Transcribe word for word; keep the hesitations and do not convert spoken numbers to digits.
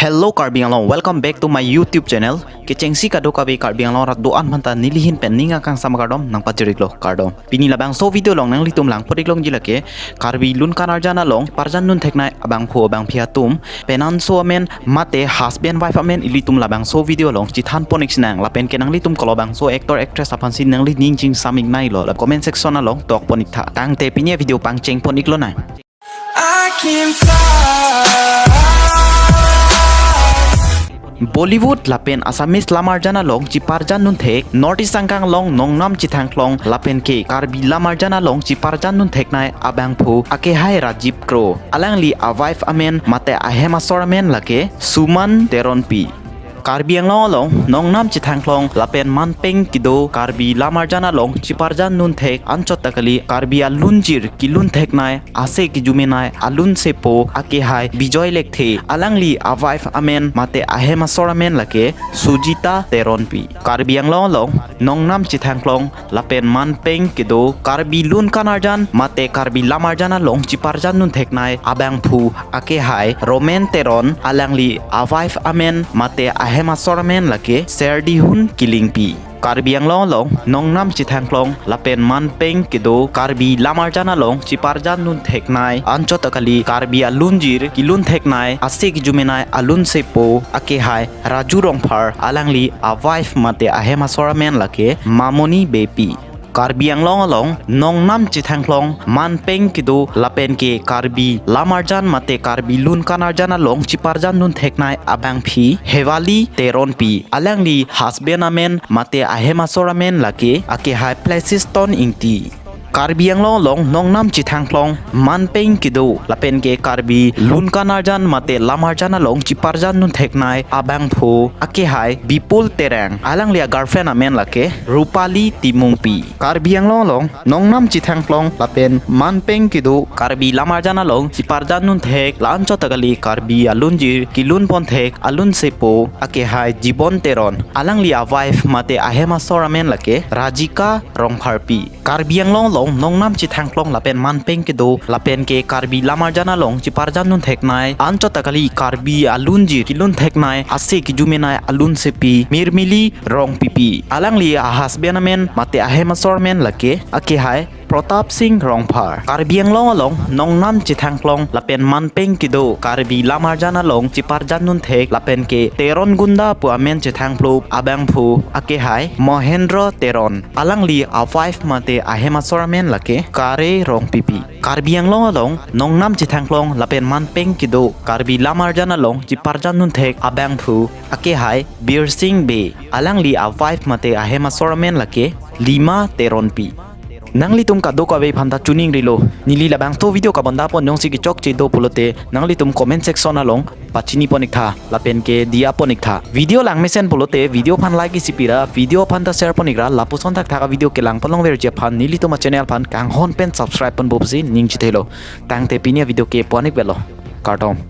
Hello Karbi Anglong, welcome back to my YouTube channel. Kechengsi kadokave Karbi Anglong arat do-an aphanta nelihin pen ning akangsam akardom nangpajir-iklo, kardom. Pini labangso video along nanglitum langpon-ik longji lake Karbi lun kan arjan along chiparjandun theknei abangphu abangphi atum, penanso amen mate husband wife amen ilitum labangso video along chethanpon-ik sinang, lapen ke nanglitum kolobangso actor actress aphansi nanglining chingsam-ikneilo, la comment section along tokpon-ik tha. Tangte pini video pangchengpon-ik lonang. I can fly. Bollywood lapen Assamese lam arjan along chiparjandun thek North East angkang along nongnam chethangklong lapen ke Karbi lam arjan along chiparjandun theknei abangphu akehai Rajiv Kro, alangli a-wife amen mate ahem asor amen lake Suman Teronpi. Karbi Anglong along nongnam chethangklong lapen manpeng kedo Karbi lam arjan along chiparjandun thek anchot ta kali Karbi alunjir kelun theknei ase kejumenei alun sepo akehai Bijoy Lekthe, alangli a-wife amen mate ahem asor amen lake Sujita Teronpi. Karbi Anglong along nongnam chethangklong lapen manpeng kedo Karbi lun kan arjan mate Karbi lam arjan along chiparjandun theknei abangphu akehai Romen Teron, alangli a-wife amen mate ahem asor amen lake Serdihun Killingpi. Karbi Anglong along nongnam chethangklong lapen manpeng kedo Karbi lam arjan along chiparjandun theknei anchot ta kali Karbi alunjir kelun theknei ase kejumenei alun sepo akehai Raju Rongphar, alangli a-wife mate ahem asor amen lake Mamoni Beypi. Karbi Anglong along nongnam chethangklong manpeng kedo lapen ke Karbi lam arjan mate Karbi lun kan arjan along chiparjandun theknei abangphi Hewali Teronpi, alangli husband amen mate ahem asor amen lake akehai Placiston Ingti. Karbi Anglong along nongnam chethangklong manpeng kedo lapen ke Karbi lun kan arjan mate lam arjan along chiparjandun theknei abangphu akehai Bipul Terang, alangli a-girlfriend amen lake Rupali Timungpi. Karbi Anglong along nongnam chethangklong lapen manpeng kedo Karbi lam arjan along chiparjandun thek la anchot ta kali Karbi alunjir kelunpon thek alun sepo akehai Jibon Teron, alangli a-wife mate ahem asor amen lake Rajika Rongpharpi. Karbi Anglong along nongnam chethangklong lapen manpeng kedo lapen ke Karbi lam arjan along chiparjandun theknei anchot ta kali Karbi alunjir kelun theknei ase kejumenei alun sepi Mirmili Rongpipi, alangli a-husband amen mate ahem asor amen lake akehai Pratap Singh Rongphar. Karbi Anglong along nongnam chethangklong lapen manpeng kedo Karbi lam arjan along chiparjandun thek lapen ke Teron Gunda pu amen chethangplup abangphu akehai Mohendro Teron, alangli a-wife mate ahem asor amen lake Kare Rongpipi. Karbi Anglong along nongnam chethangklong lapen manpeng kedo Karbi lam arjan along chiparjandun thek abangphu akehai Birsing Bey, alangli a-wife mate ahem asor amen lake Lima Teronpi. Nanglitum kadokave aphanta chuning rilo, neli labangso video kabondapon jongsi kechokche do pulote nanglitum comment section along pachinipon-ik tha lapen ke diya pon-ik tha. Video langmesen pulote video aphan like isi pira, video aphanta share pon-ikra, lapuson thakthak a-video kelangpon longverji aphan nelitum a-channel aphan kanghon pen subscribe ponpo pusi ning chithelo. Tangte pini a-video ke pon-ik velo. Kardom.